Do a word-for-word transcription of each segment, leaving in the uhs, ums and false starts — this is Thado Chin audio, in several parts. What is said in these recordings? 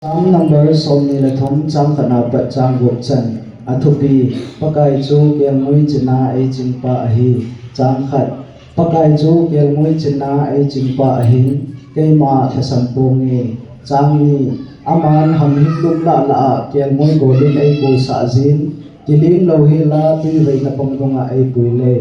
Psalm number somni le thum, chang khat na pat chang gup chan. Athupi, Pakai chu kelngoi chin a eichingpa ahi. Chang khat, Pakai chu kelngoi chin a eichingpa ahin, keima lhasam ponge. Chang ni, aman hamhing lum lah lah a kelngoi golin eikolsah jin, kiling louhel a tuivei napang dunga eipui le.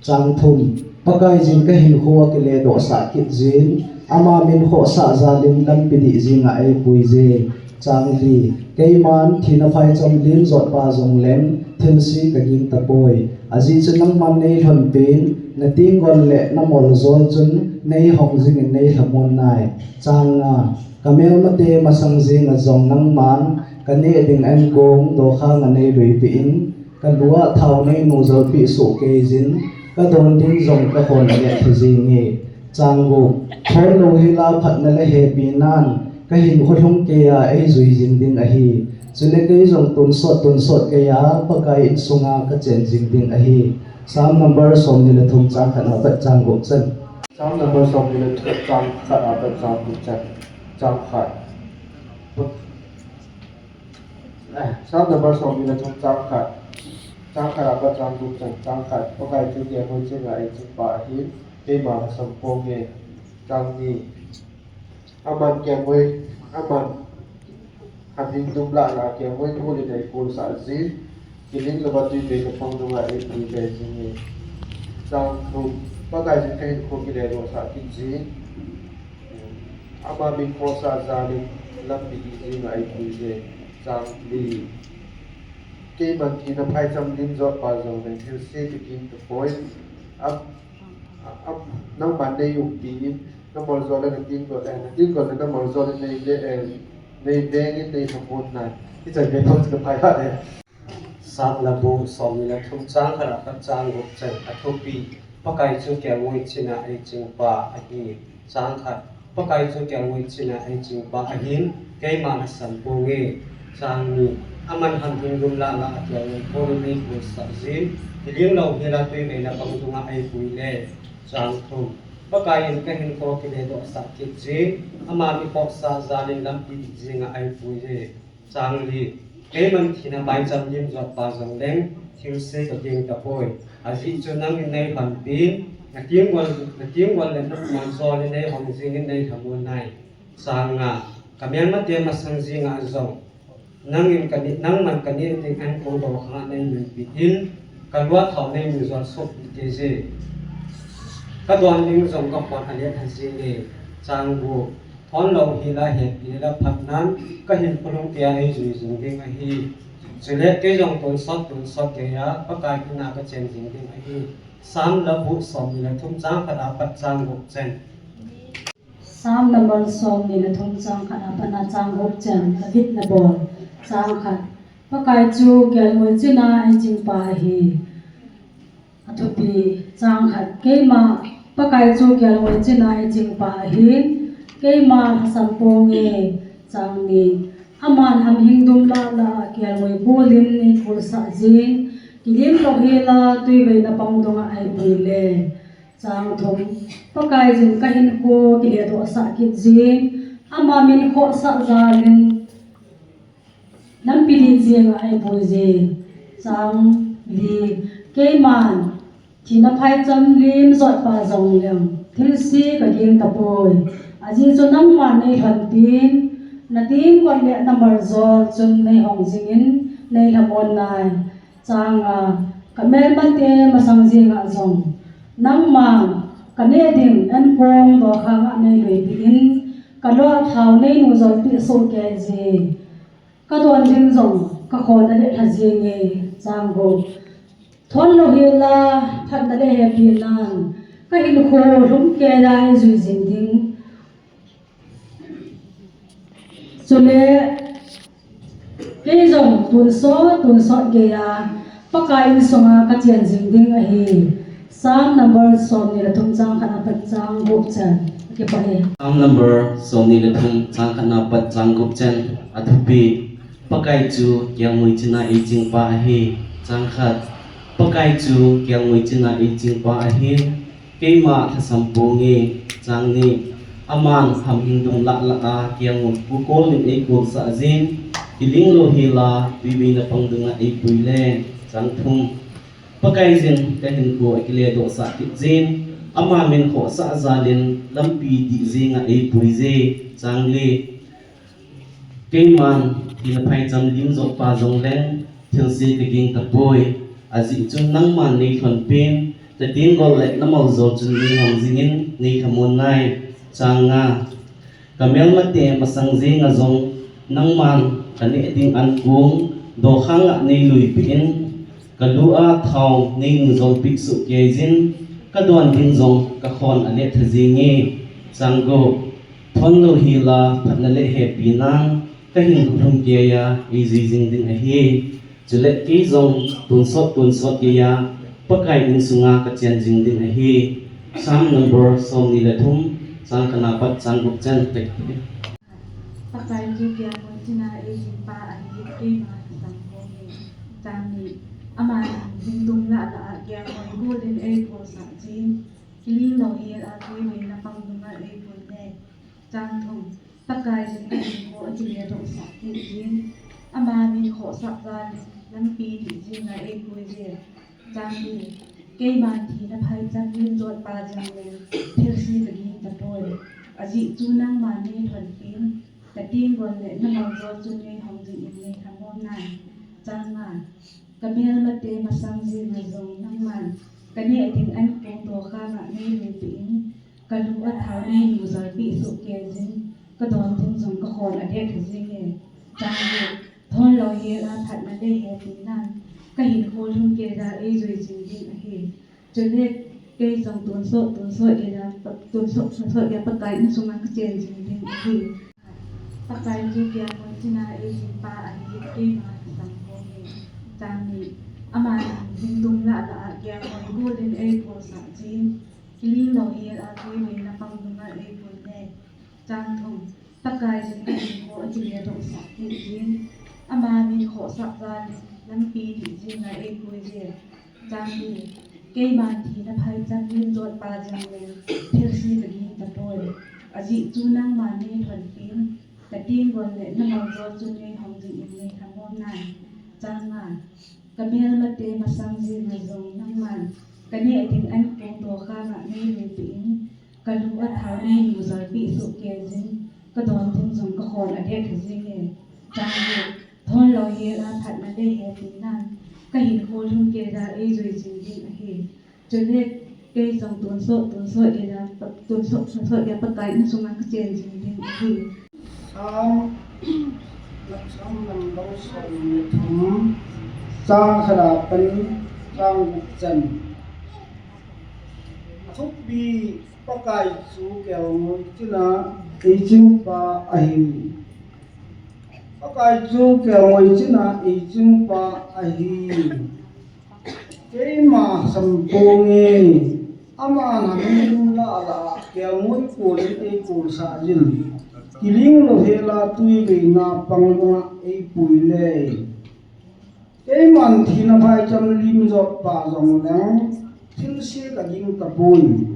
Chang thum, Pakai jin kahinkho akiledohsah kit jin, ama min khohsah jalin lampi dih jinga eipui je. Chang li, keiman thina phaicham lim jotpa jongleng, thilse kaging tapoi. Ajeh chu nangman neilhonpin, natenggol le namoljol chun neihong jingin neilhamon nai. Chang nga, kamelmate masang jinga jong nangman kaneh ding ankong dokhanga neiluipeh in, kalua thao neinu jolpeh soh kei jin, kadon ding jong kakhon alet lha jinge. Chang gup, thon louhel a phatna le hepinan, kahinkho lhung keiya eijui jing ding ahi. Chule kei jong tonsot tonsot keiya Pakai insunga kachen jing ding ahi. Psalm number somni le thum, chang khat na pat chang gup chan. Psalm number somni le thum, chang khat na pat chang gup chan. Chang khat. Eh, Psalm number somni le thum, chang khat. Chang khat na pat chang gup chan. Chang khat, Pakai chu kelngoi chin a eichingpa ahin, keima lhasam ponge. Chang ni, aman kelngoi, aman hamhing lum lah lah a kelngoi golin eikolsah jin, kiling louva tuivei napang dunga eipui le jinge. Chang thum, Pakai jin kahinkho akiledohsah kit jin, ama min khohsah jalin lampi dih jinga eipui je. Chang li, keiman thina phaicham lim jotpa jongleng, thilse kaging tapoi. Am, am, nangman neiumpi in, namoljol le natenggol, eh, natenggol le namoljol le nei, eh, neivengin neilhamon nai. Hichan vei thum chu kaphai hah e. Psalm number somni le thum, chang khat na pat chang gup chan. Athupi, Pakai chu kelngoi chin a eichingpa ahi. Chang khat, Pakai chu kelngoi chin a eichingpa ahin, keima lhasam ponge. Chang ni, aman hamhing lum lah lah a kelngoi golin eikolsah jin, kiling louhel a tuivei napang dunga eipui le. Chang thum, Pakai in kahinkho akiledohsah kit jin, ama min khohsah jalin lampi dih jinga eipui je. Chang li, keiman thina phaicham lim jotpa jongleng, thilse kaging tapoi. Ajeh chu nangin neilhonpin, natenggol, natenggol le namoljol in neihong jingin neilhamon nai. Chang nga, kamelmate masang jinga jong nangin kaneh, nangman kaneh ding ankong dokhanga neiluipeh in, kalua thao neinu jolpeh soh kei je. Kadon ding jong kakhon alet lha jinge. Chang gup, thon louhel a hepi le phatnan, kahinkho lhung keiya eijui jing ding ahi. Chule kei jong tonsot tonsot keiya Pakai insunga kachen jing ding ahi. Psalm number somni le thum, chang khat na pat chang gup chan. Psalm number somni le thum, chang khat na pat na chang gup chan. David nabol. Chang khat, Pakai chu kelngoi chin a eichingpa ahi. Athupi, chang khat, keima, Pakai chu kelngoi chin a eichingpa ahin, keima lhasam ponge. Chang ni, aman hamhing lum lah lah a kelngoi golin eikolsah jin, kiling louhel a tuivei napang dunga eipui le. Chang thum, Pakai jin kahinkho akiledohsah kit jin, ama min khohsah jalin lampi dih jinga eipui je. Chang li, keiman thina phaicham lim jotpa jongleng, thilse kaging tapoi. Ajeh chu nangman neilhonpin, natenggol le namoljol chun neihong jingin neilhamon nai. Chang nga, kamelmate masang jinga jong nangman kaneh ding ankong dokhanga neiluipeh in, kalua thao neinu jolpeh soh kei je. Kadon ding jong kakhon alet lha jinge. Chang gup, thon louhel a phatna le hepinan, kahinkho lhung keiya eijui jing ding. Chule kei jong tonsot tonsot keiya Pakai insunga kachen jing ding ahi. Psalm number somni le thum, chang khat na pat chang gup chan. Kipah e. Psalm number somni le thum, chang khat na pat chang gup chan. Athupi, Pakai chu kelngoi chin a eichingpa ahi. Chang khat, Pakai chu kelngoi chin a eichingpa ahin, keima lhasam ponge. Chang ni, Aman hamhing dung lah lah a, kelngoi kol in eikolsah jin, kiling louhel a, tuivei napang dunga eipui le. Chang thum. Pakaiyin kahinkho akiledohsah kit jin, ama min khohsah jal in lampi dih jing a eipui je. Chang li. Keiman thina phaicham lim jotpa jongleng, thilse kaging tapoi. Ajeh chu nangman neilhonpin, natenggol le namaljol chun neihong jingin neilhamon nai. Chang nga. Kamelmate masang jenga jong nangman kaneh ding ankong dokhanga neiluipeh in, kalu a thao neinujolpeh sohkei jin, kadon ding jong kakhon aletha jenge. Chang gup. Thon louhel a phatna le hepinan kahinkho lhung keiya eijui jing ding ahi. Chule kei jong tonsot tonsot keiya Pakai insunga kachen jing ding ahi. Psalm number somni le thum, chang khatna pat chang gup chan. Pakai chu kelngoi china eijingpa ahi, keima kasamkhoh e. Chang ni. Aman hamhing dung lah lah a, kelngoi kol in eikolsah jin, kiling louhel a, tuivei napang dunga eipui le. Chang thum. Pakaiyin kahinkho akiledohsah kit jin, ama min khohsah jal in lampi dih jing a eipui je. Chang li. Keiman thina phaicham lim jotpa jongleng, thilse kaging tapoi. Ajeh chu nangman neilhonpin, natenggol le namaljol chun neihong jingin neilhamon nai. Chang nga. Kamelmate masang jenga jong nangman kaneh ding ankong dokhanga neiluipeh in, kalu a thao neinujolpeh sohkei jin, kadon ding jong kakhon aletha jenge. Chang gup. Thon louhel a phatna le hepinan kahinkho lhung keiya eijui jing ding ahi. Chule kei jong tonsot tonsot keiya, tonsot tonsot keiya Pakai insunga kachen jing ding ahi. Pakai chu kelngoi china eijingpa ahi, keima kasamkhoh e. Chang ni. Aman hamhing dung lah lah a, kelngoi kol in eikolsah jin, kiling louhel a, tuivei napang dunga eipui le. Chang thum. Pakaiyin kahinkho akiledohsah kit jin, ama min khohsah jal in lampi dih jing a eipui je. Chang li. Keiman thina phaicham lim jotpa jongleng, thilse kaging tapoi. Ajeh chu nangman neilhonpin, natenggol le namaljol chun neihong jingin neilhamon nai. Chang nga. Kamelmate masang jenga jong nangman kaneh ding ankong dokhanga neiluipeh in, kalu a thao neinujolpeh sohkei jin, kadon ding jong kakhon aletha jenge. Chang gup. Thon louhel a phatna le hepinan kahinkho lhung keiya eijui jing ding ahi. Chule kei jong tonsot tonsot keiya, tonsot tonsot keiya Pakai insunga kachen jing ding ahi. Psalm, Psalm number somni le thum, chang khat a pat chang gup chan. Athupi. Pakai chu kelngoi china eichingpa ahi. Pakai chu kelngoi china eichingpa ahi. Keima samkhoh e. Aman hamhing dung lah lah a, kelngoi kol in eikolsah jin, kiling louhel a, tuivei napang dunga eipui le. Keiman thina phaicham lim jotpa jongleng, thilse kaging tapoi.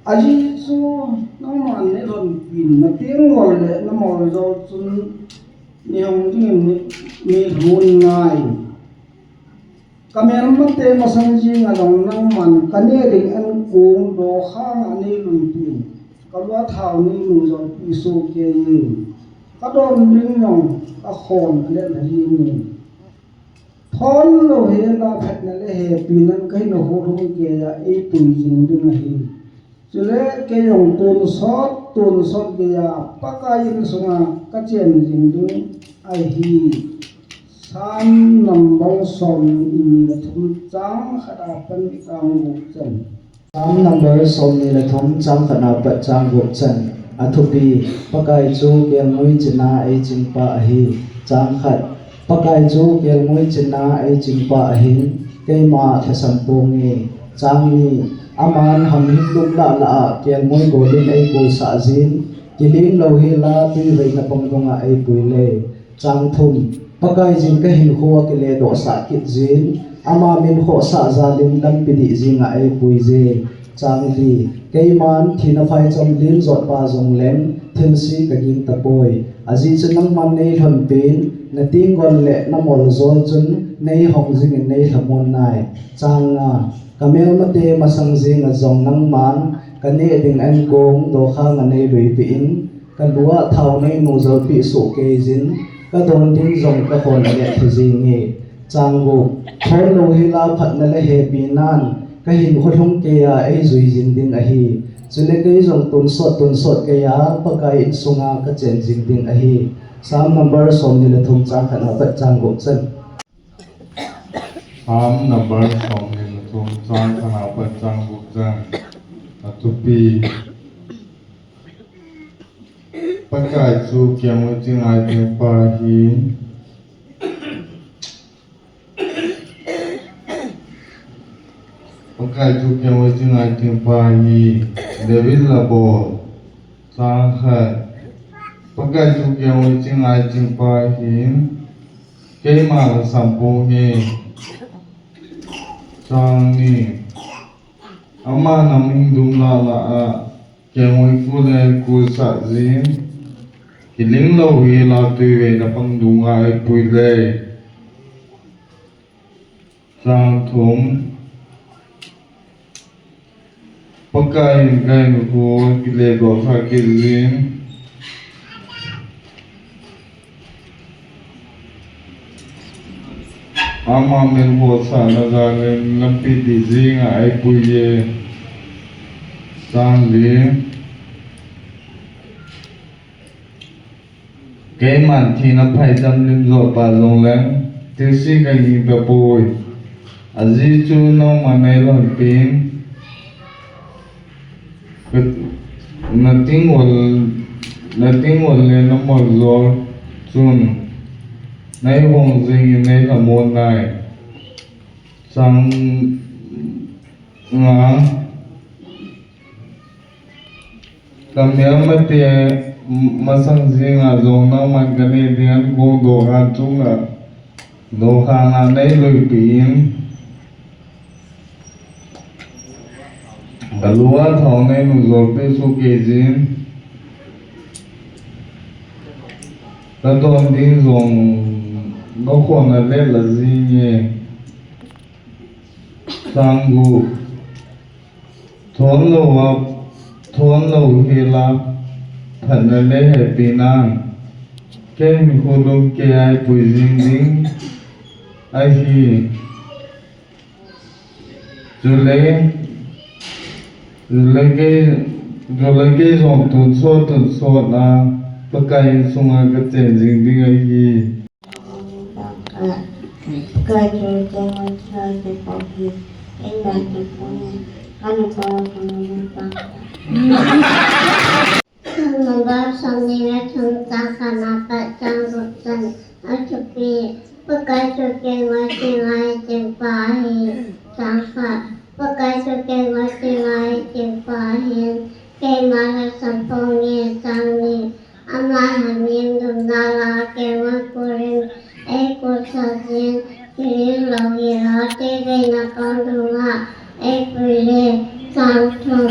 Ajeh chu nangman neilhonpin, natenggol le namaljol chun neihong jingin neilhamon nai. Kamelmate masang jenga jong nangman kaneh ding ankong dokhanga neiluipeh in, kalu a thao neinujolpeh sohkei jin, kadon ding jong kakhon aletha jenge. Thon louhel a phatna le hepinan kahinkho lhung keiya eipui jing ding ahi. Chule kei jong tonsot tonsot keiya Pakai insunga kachen jing ding ahi. Psalm number somni le thum, chang khat a pat chang gup chan. Psalm number somni le thum, chang khat a pat chang gup chan. Athupi. Pakai chu kelngoi china eichingpa ahi. Chang khat. Pakai chu kelngoi china eichingpa ahin, keima lhasam ponge. Chang ni. Aman hamhing dung lah lah a, kelngoi kol in eikolsah jin, kiling louhel a, tuivei napang dunga eipui le. Chang thum. Pakaiyin kahinkho akiledohsah kit jin, ama min khohsah jal in lampi dih jing a eipui je. Chang li. Keiman thina phaicham lim jot pa jongleng, thilse kaging tapoi. Ajeh chu nangman neilhonpin, natenggol le namoljol chun neihong jingin neilhamon nai. Chang nga, kamelmate masang jenga jong nangman kaneh ding ankong dokhanga neiluipeh in, kalua thao neinujolpeh soh keijin, kadon ding jong kakhon alet lheh jenge. Chang gup, thon louhela phatna le hepinan, kahinkho lhung keiya eijui jing ding ahi. Chule kei jong tonsot tonsot keiya Pakai insunga kachen jing ding ahi. Psalm number somni le thum chang khatna pat chang gup chan. Psalm number somni le thum chang khatna pat chang gup chan. Athupi. Pakai chu kengoi chingai ding pa ahi. Pakai chu kengoi chingai ding pa ahi. David la bol. Chang khat. Pakai chu kengoi chingai ding pa ahi. Keima lhasam ponge. Chang ni. Ama nam hing dum lah lah a. Kengoi khu le khu sah jin. Kiling louhela tuivei na pang dunga eipui le. Chang thum. Pakai in kahinkho kile dosa kit jin. Ama min bosahna jal in lampi dih jinga eipui e. Chang li. Keiman thina phaicham lim jot pa jongleng, thilse kaging tapoi. Ajeh chu nangman neilhonpin, Ka, natenggol, natenggol le namoljol chun neihong jingin neilhamon nai. Chang nga, kamelmate masang jenga jong nangman kaneh ding ankong dokhang chunga, dokhanga neiluipeh in. Kalua thao neinujolpeh soh keijin. Kadon ding jong kakhon alet lheh jinge. Chang gup. Thon lou a, thon louhela phatna le hepinan, kei hinkho lhung keiya eipui jing ding ahi. Chule, chule kei, chule kei jong tonsot tonsot a Pakai insunga kachen jing ding ahi. Number somni le thum chang khatna pat chang gup chan. Athupi, Pakai chu kengoi chingai ding pa ahi. Chang khat, Pakai chu kengoi chingai ding pa ahin, keima lhasam ponge. Chang ni, ama nam hing dum lah lah a kengoi khu lim eikhuisah jin, kiling louhela tuivei na pang dunga eipui le. Chang thum,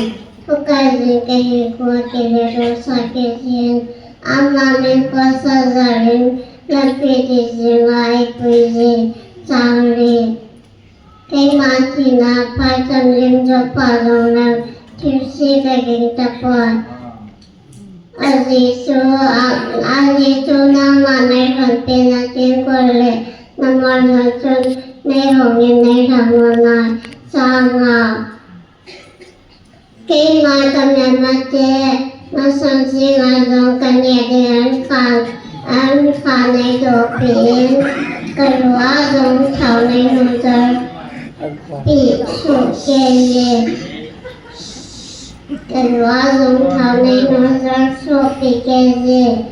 Pakai jin kahinkho kile dosa kit jin, ama min bosah jal in lampi dih jinga eipui jin. Chang li, keiman thina phaicham lim jot pa jongleng, thilse kaging tapoi. Ajeh chu, a, ajeh chu nangman neilhonpin, natenggol le namoljol chun neihongin neilhamon nai. Chang nga, keima kamelmate masang jenga jong kaneh ding ankong, ankong neidopeh in, kalua jong thao neinujolpeh soh keiye. Kalua jong thao neinujol sohpeh keiye.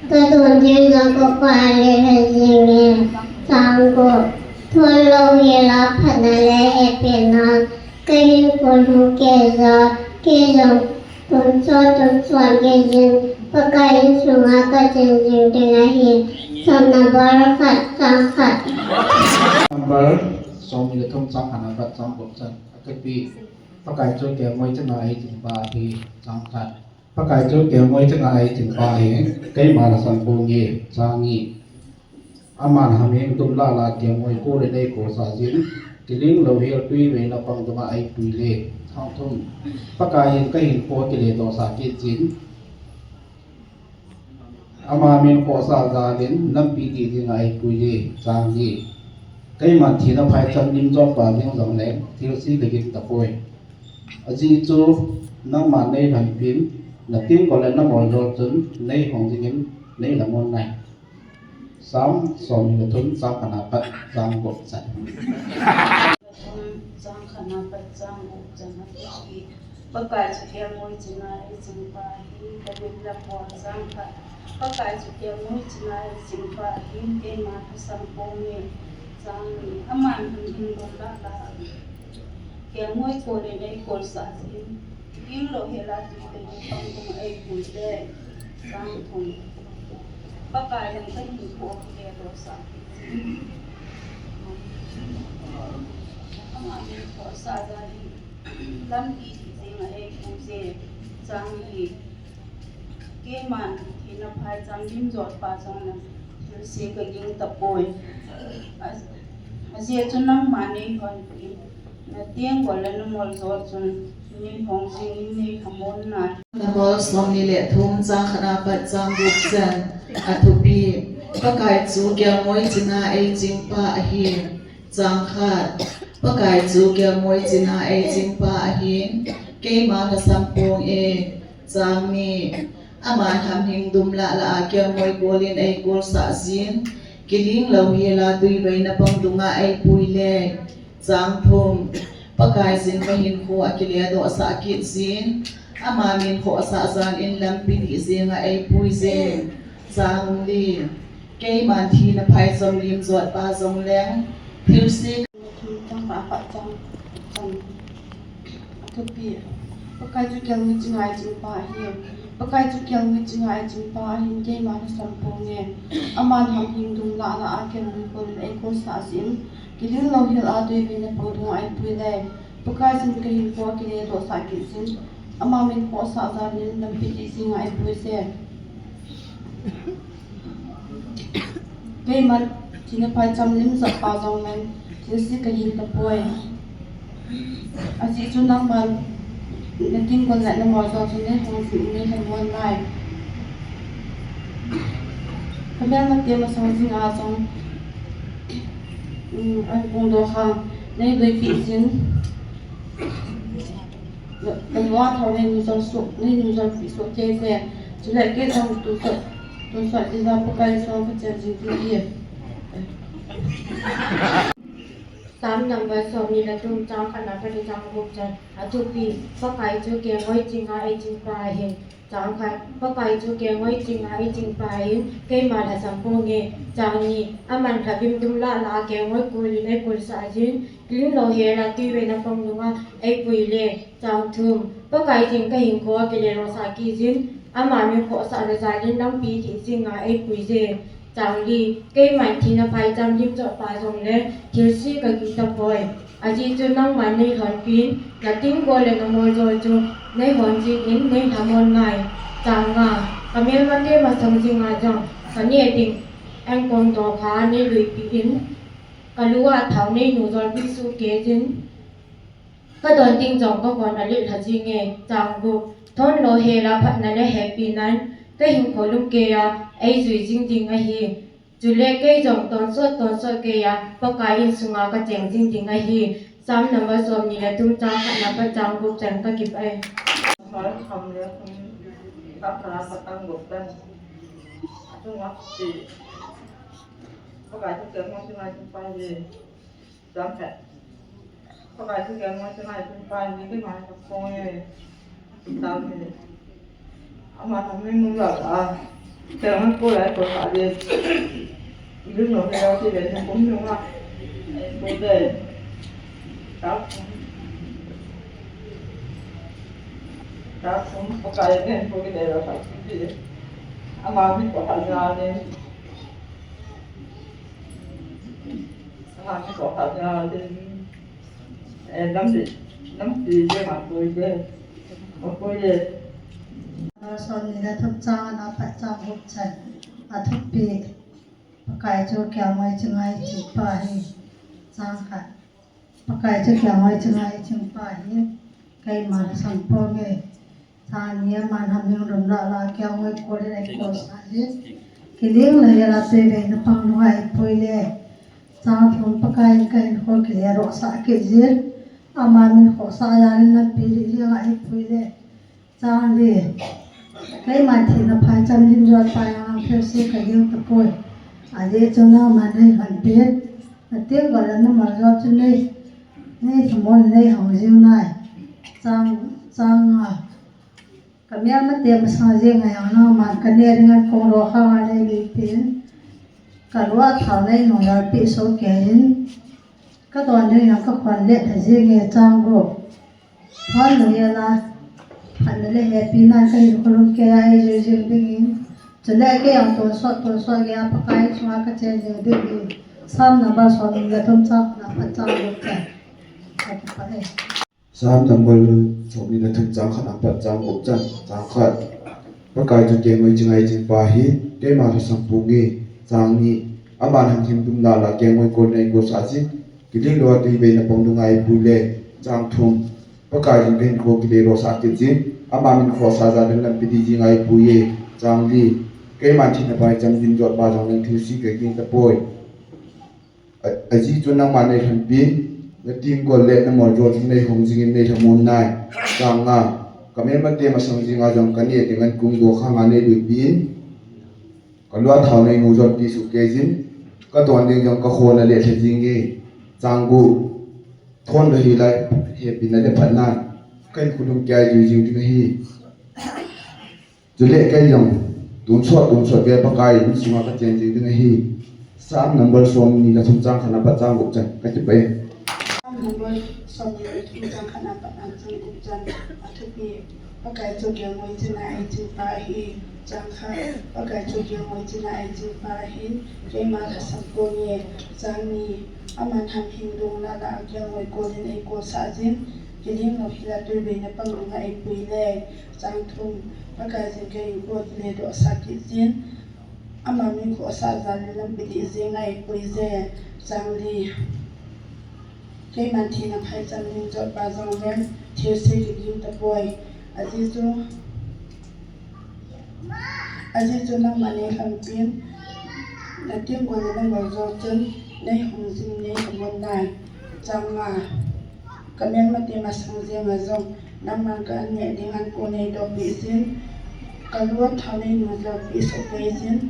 Kadon ding jong kakhon alet lheh jinge. Chang gup, thon louhela phatna le hepinan, kei hinkho lhung keiya, kei jong tonsot tonsot keijin, Pakai insunga kachen jing ding ahi. Psalm number khat chang khat. Number somni le thum chang khatna pat chang gup chan. Athupi, Pakai chu kelngoi changa eiching pa ahi. Chang khat. Pakai chu kelngoi changa eiching pa ahi. Keima lhasam ponge. Chang ni. Aman hamhing dum lah lah a kelngoi kol in eikolsah jin, kiling louhel tui veina pang dunga eipui le. Chang thum. Pakai in kahinkho akiledohsah kit jin, ama min khohsah jal in lampi dih dinga eipui le. Chang li. Keiman thina phaicham lim jotpa jeng jongleng thilse kagin tapoi. Ajeh chu nangman neilhonpin, natenggol le namoljol chun neihong jingin neilhamon nai. Sam somni le thum, chang khatna pat chang gup chan. Chang khatna pat chang gup chan ahi. Pakai chu kelngoi changa eiching pa ahi. Kalim la pon. Chang khat. Pakai chu kelngoi changa eiching pa ahi. Keima lhasam ponge. Chang ni. Aman hamhing dum lah lah a kelngoi kol in eikolsah jin, kiling louhel a tui veina pang dunga eipui le. Chang thum. Pakai in kahinkho akiledohsah kit jin, ama min khohsah jal in lampi dih dinga eipui le. Chang li. Keiman thina phaicham lim jotpa jongleng thilse kagin tapoi. A, ajeh chu nangman neilhonpin, natenggol le namoljol chun neihong jingin neilhamon nai. Number somni le thum, chang khatna pat chang gup chan. Athupi. Pakai chu kelngoi changa eiching pa ahi. Chang khat. Pakai chu kelngoi changa eiching pa ahi. Keima lhasam ponge. Chang ni. Aman hamhing dum lah lah a kelngoi kol in eikolsah jin, kiling louhel a tui veina pang dunga eipui le. Chang thum. Pakai in kahinkho akiledohsah kit jin, ama min khohsah jal in lampi dih dinga eipui le. Chang li. Keiman thina phaicham lim jotpa jongleng thilse. Chang khat pat chang gup chan. Athupi. Pakai chu kelngoi changa eiching pa ahi. Pakai chu kelngoi changa eiching pa ahi. Keima lhasam ponge. Aman hamhing dum lah lah a kelngoi kol in eikolsah jin, kiling louhel a tui veina pang dunga eipui le. Pakai in kahinkho akiledohsah kit jin, ama min khohsah jal in lampi dih dinga eipui le. Keiman thina phaicham lim jotpa jongleng thilse kagin tapoi. Ajeh chu nangman natenggol le namoljol chun neihong jingin neilhamon nai. Kamelmate masang jinga jong, um, ankong dokhang neiluipeh jin, kalua thao neinujol soh, neinujolpeh soh kei je. Chule kei jong tonsot, tonsot dinga Pakai song kachen jing ding ahi. Sam number somni le thum, chang khatna pat chang gup chan. Athupi. Pakai chu kelngoi changa eiching pa ahi. Chang khat. Pakai chu kelngoi changa eiching pa ahin, keima lhasam ponge. Chang ni. Aman lhavim dum lah lah a kelngoi kol in eikolsah jin, kiling louhel a tui veina pang dunga eipui le. Chang thum. Pakai in kahinkho akiledohsah kit jin, ama min khohsah jal in lampi dih dinga eipui le. Chang li. Keiman thina phaicham lim jotpa jongleng thilse kagin tapoi. Ajeh chu nangman neilhonpin, natenggol le namoljol chun neihong jingin neilhamon nai. Chang nga. Kamelmate masang jinga jong kaneh ding ankong dokhang neiluipeh in, kalua thao neinujolpeh soh kei jin, kadon ding jong kakhon alehlha jinge. Chang gup. Thon louhel a phatna le hepina'n kahinkho lungkeiya eijui jing ding ahi. Chule kei jong tonsot, tonsot keiya Pakai insunga kacheng jing ding ahi. Sam number somni le thum, chang khatna pat chang gup chan kakipah e. Sam le thum, chang khatna pat chang gup chan. Atunga ti. Pakai chu kelngoi changa eiching pa ahi. Chang khat. Pakai chu kelngoi changa eiching pa ahi, keima lhasam ponge. Chang ni. Aman hamhing dum lah lah a kelngoi kol in eikolsah jin, kiling louhel a tui veina pang dunga eipui le. Chang thum. Chang thum. Pakai in kahinkho akiledohsah kit jin, ama min khohsah jal in, ama min khohsah jal in, eh, lampi, Lampi je ma poi je. Ma poi je. Verse somni le thum chang khatna pat chang gup chan. Athupi. Pakai chu kelngoi chinga iching pa ahi. Chang khat. Pakai chu kelngoi chinga iching pa ahi. Keima lhasam ponge. Chang ni, aman hamhing lungla la kelngoi kol in eikol sah jin. Kiling lou hela tuivei na pang nunga eipui le. Chang thum. Pakai in kahinkho kile doh sah kit jin. Ama min khohsah jal in lampi dih dinga eipui le. Chang li. Keima thina phaicham lim jot pa jong nang thilse kaging tapoi. Ajeh chu nangman neilhonpin. Na tenggol le na moljol chun nei, nei lhamon nei hong jing nai. Chang, chang nga. Ka melmate masang jeng a jong nangman kaneh dinga kong lo khanga nei luipin. Ka lu a thao nei nung jolpeh soh kei in. Ka don ding jong ka khon let lha jenge. Chang gup. Thon lou hela, phatna le hepina kahinkho lungkeiya eijui jing dingin, chule kei jong tonsot tonsot geiya Pakai chunga kachen jing ding ahi. Psalm number somni le thum chang khatna pat chang gup chan. Kakipah e. Psalm number somni le thum chang khatna pat chang gup chan. Chang khat. Pakai chu kelngoi chinga iching pa ahi, keima lhasam ponge. Chang ni. Aman hamhing lungla la kelngoi kol in eikol sah jin. Kiling lou a tuivei na pang nunga eipui le. Chang thum. Pakai in kahinkho kile doh sah kit jin. Ama min khohsah jal in lampi dih dinga eipui e. Chang li. Keiman thina phaicham lim jot pa jong nang thilse kaging tapoi. A, ajeh chu nangman neilhonpin. Na tenggol le na moljol chun nei hong jingin nei lhamon nai. Chang nga. Ka melmate masang jenga jong kaneh dinga kong lo khanga nei luipin. Ka lu a thao nei nung jolpeh soh kei jin. Ka don ding jong ka khon a let lha jenge. Chang gup. Thon lou hela, hepina le phatna kahinkho lungkeiya eijui jing ding ahi. Chule kei jong tonsot tonsot geiya Pakai in sunga kachen jing ding ahi. Psalm number somni le thum chang khatna pat chang gup chan. Kakipah e. Psalm number somni le thum chang khatna pat chang gup chan. Athupi. Pakai chu kelngoi chinga iching pa ahi. Chang khat. Pakai chu kelngoi chinga iching pa ahin, keima lhasam ponge. Chang ni. Aman hamhing lungla la kelngoi kol in eikol sah jin. Kiling lou hela tuivei na pang nunga eipui le. Chang thum. Pakai in kahinkho kile doh sah kit jin. Ama min khohsah jal in lampi dih dinga eipui je. Chang li. Keiman thina phaicham lim jot pa jong nang thilse kaging tapoi. Ajeh chu, ajeh chu nangman neilhonpin. Na tenggol le na moljol chun nei hong jingin nei lhamon nai. Chang nga. Ka melmate masang jenga jong nangman kaneh dinga kong nei dohpeh jin. Ka lu a thao nei nung jolpeh soh kei jin.